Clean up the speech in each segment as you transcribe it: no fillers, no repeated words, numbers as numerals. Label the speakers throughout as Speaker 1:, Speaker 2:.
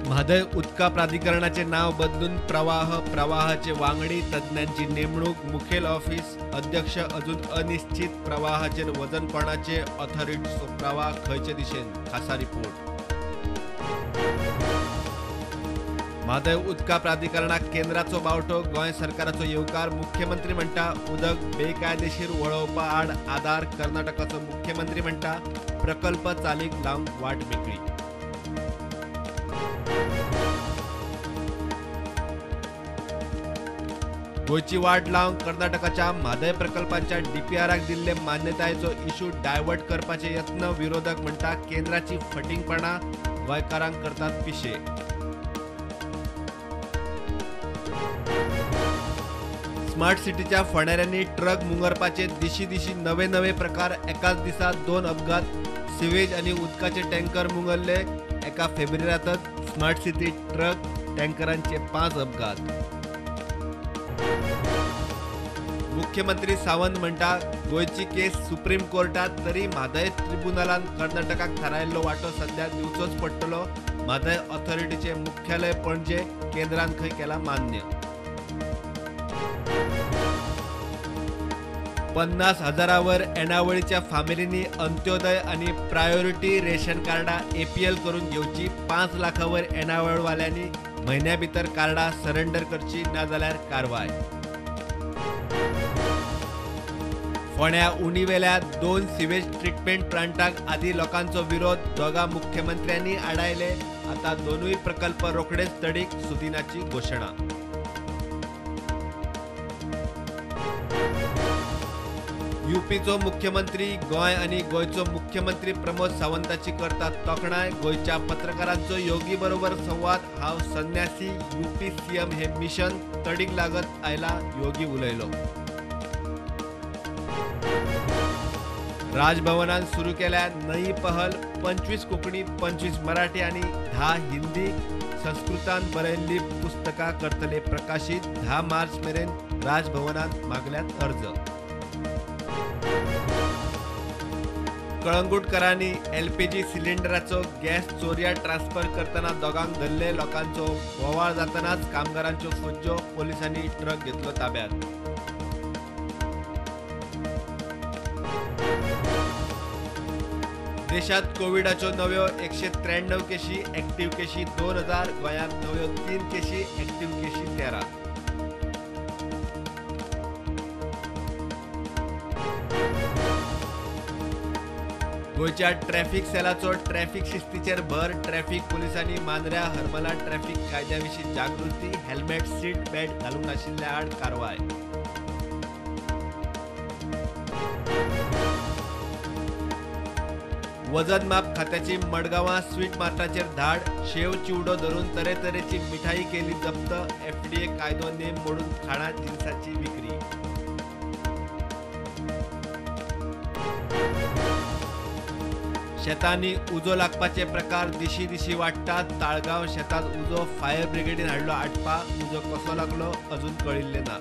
Speaker 1: म्हादय उदका प्राधिकरणाचे नाव बदलून प्रवाह, प्रवाहाचे वांगडी, तज्ञांची नेमणूक, मुखेल ऑफिस अध्यक्ष अजून अनिश्चित, प्रवाहाचेर वजन कोणाचे, ऑथॉरिटीचो प्रवाह खंयचे दिशेन, खासा रिपोर्ट। म्हादय उदका प्राधिकरणाक केंद्राचो बावटो, गोंय सरकाराचो येवकार। मुख्यमंत्री म्हणटा उदक बेकायदेशीर वळोवपा आड आदार। कर्नाटकाचो मुख्यमंत्री म्हणटा प्रकल्प चालीक लावंक वाट मेकळी। गोंयची वाट लावंक कर्नाटकाच्या म्हादय प्रकल्पांच्या डीपीआराक दिल्ले मान्यतायेचो इशू डायवर्ट करपाचे यत्न। विरोधक म्हणटा केंद्राची फटींगपणा गोंयकारांक करतात पिशे। स्मार्ट सिटीच्या फणाऱ्यांनी ट्रक मुंगरपाचे दिशी दिशी नवे नवे प्रकार। एकाच दिसा 2 अपघात, सिवेज आनी उदकाचे टँकर मुंगरले। एका फेब्रुवारींतच स्मार्ट सिटी ट्रक टँकरांचे 5 अपघात। मुख्यमंत्री सावंत म्हणटा गोंयची केस सुप्रीम कोर्टात तरी म्हादय ट्रिब्युनलान कर्नाटकाक थारायल्लो वांटो सध्या दिवचोच पडटलो। म्हादय ऑथॉरिटीचे मुख्यालय पणजे केंद्रान खंय केला मान्य। 50,000 येणावळीच्या फामिलींनी अंत्योदय आनी प्रायोरिटी रेशन कार्डां एपीएल करून घेवची। 5 लाखावर येणावळवाल्यांनी म्हयन्या भितर कार्डां सरेंडर करची, ना जाल्यार कारवाय। फोंड्या उणीवेल्या 2 सिवेज ट्रिटमेंट प्लांटाक आदी लोकांचो विरोध, दोगा मुख्यमंत्र्यांनी आडायले। आता दोनूय प्रकल्प रोखडेच तडीक, सुदिनाची घोशणा। यूपीचो मुख्यमंत्री गोंय आनी गोंयचो मुख्यमंत्री प्रमोद सावंताची करतात तोखणाय। गोंयच्या पत्रकारांचो योगी बरोबर संवाद, हांव संन्यासी यूपी सीएम हे मिशन तडीक लागत आयला, योगी उलयलो। राजभवनान सुरू केल्या नई पहल, 25 कोंकणी, 25 मराठी आनी 10 हिंदी संस्कृतान बरयल्ली पुस्तकां करतले प्रकाशीत। 10 मार्च मेरेन राजभवनान मागल्यात अर्ज। कळंगूटकरांनी एलपीजी सिलिंडराचो गॅस चोरयां ट्रान्सफर करतना दोगांक धरले। लोकांचो बोवाळ जातनाच कामगारांच्यो फज्जो, पोलिसांनी ट्रक घेतलो ताब्यात। देशात कोविडाच्यो नव्यो 193 केशी, ऍक्टिव्ह केशी 2000, गोंयांत नव्यो 3 केशी, ऍक्टिव्ह केशी 13। गोंयच्या ट्रॅफिक सेलाचो ट्रॅफिक शिस्तीचेर भर। ट्रॅफिक पुलिसांनी मांद्र्या हरमला ट्रॅफिक कायद्या विशीं जागृती, हेल्मेट, सीट बेल्ट घालूंक नाशिल्ल्या आड कारवाय। वजन माप खात्याची मडगांवां स्वीट मार्टाचेर धाड, शेव चिवडो धरून तरेतरेची मिठाई केली जप्त। एफडीए कायदो नेम मोडून खाणा जिनसाची विक्री। शेतांनी उजो लागपाचे प्रकार दिशी दिशी वाडटात। ताळगांव शेतांत उजो फायर ब्रिगेडीन हाडलो आटपा, उजो कसो लागलो अजून कळिल्लें ना।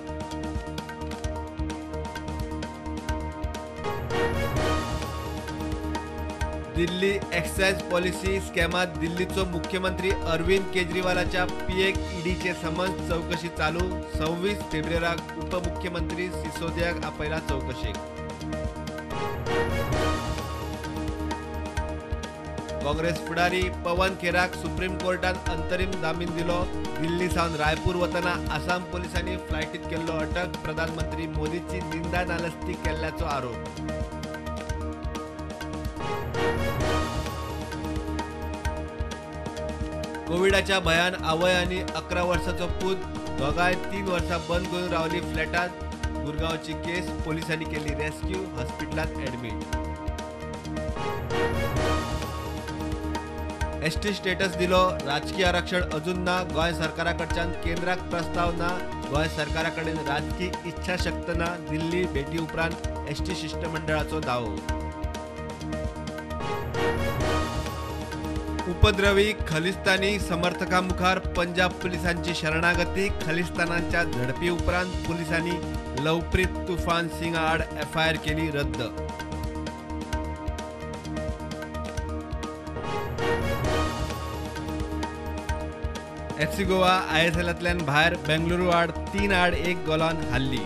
Speaker 1: दिल्ली एक्सायज पॉलिसी स्कॅमात दिल्लीचो मुख्यमंत्री अरविंद केजरीवालाच्या पीएक ईडीचे समन्स, चौकशी चालू। 26 फेब्रुवारीक उपमुख्यमंत्री सिसोदियाक आपयला चौकशेक। काँग्रेस फुडारी पवन खेराक सुप्रीम कोर्टान अंतरीम जामीन दिलो। दिल्ली सावन रायपूर वतना आसाम पोलिसांनी फ्लायटीत केल्लो अटक। प्रधानमंत्री मोदीची निंदा नालस्ती केल्ल्याचो आरोप। कोविडाच्या भयान आवय आनी 11 वर्सांचो पूत दोगांय 3 वर्सां बंद करून रावली फ्लॅटात। गुरगांवची केस, पोलिसांनी केली रेस्क्यू, हॉस्पिटलांत ऍडमीट। एसटी स्टेटस दिलो, राजकी आरक्षण अजून ना। गोंय सरकारा कडच्यान केंद्राक प्रस्ताव ना। गोंय सरकारा कडेन राजकी इच्छाशक्त ना। दिल्ली भेटी उपरांत एसटी शिष्टमंडळाचो दावो। उपद्रवी खलिस्तानी समर्थकां मुखार पंजाब पुलिसांची शरणागती। खलिस्तानांच्या झडपी उपरांत पुलिसांनी लवप्रीत तुफान सिंग आड एफआयआर केली रद्द। एफसी गोवा आयएसएलांतल्यान भायर, बेंगळुरू आड 3-1 गोलान हारली.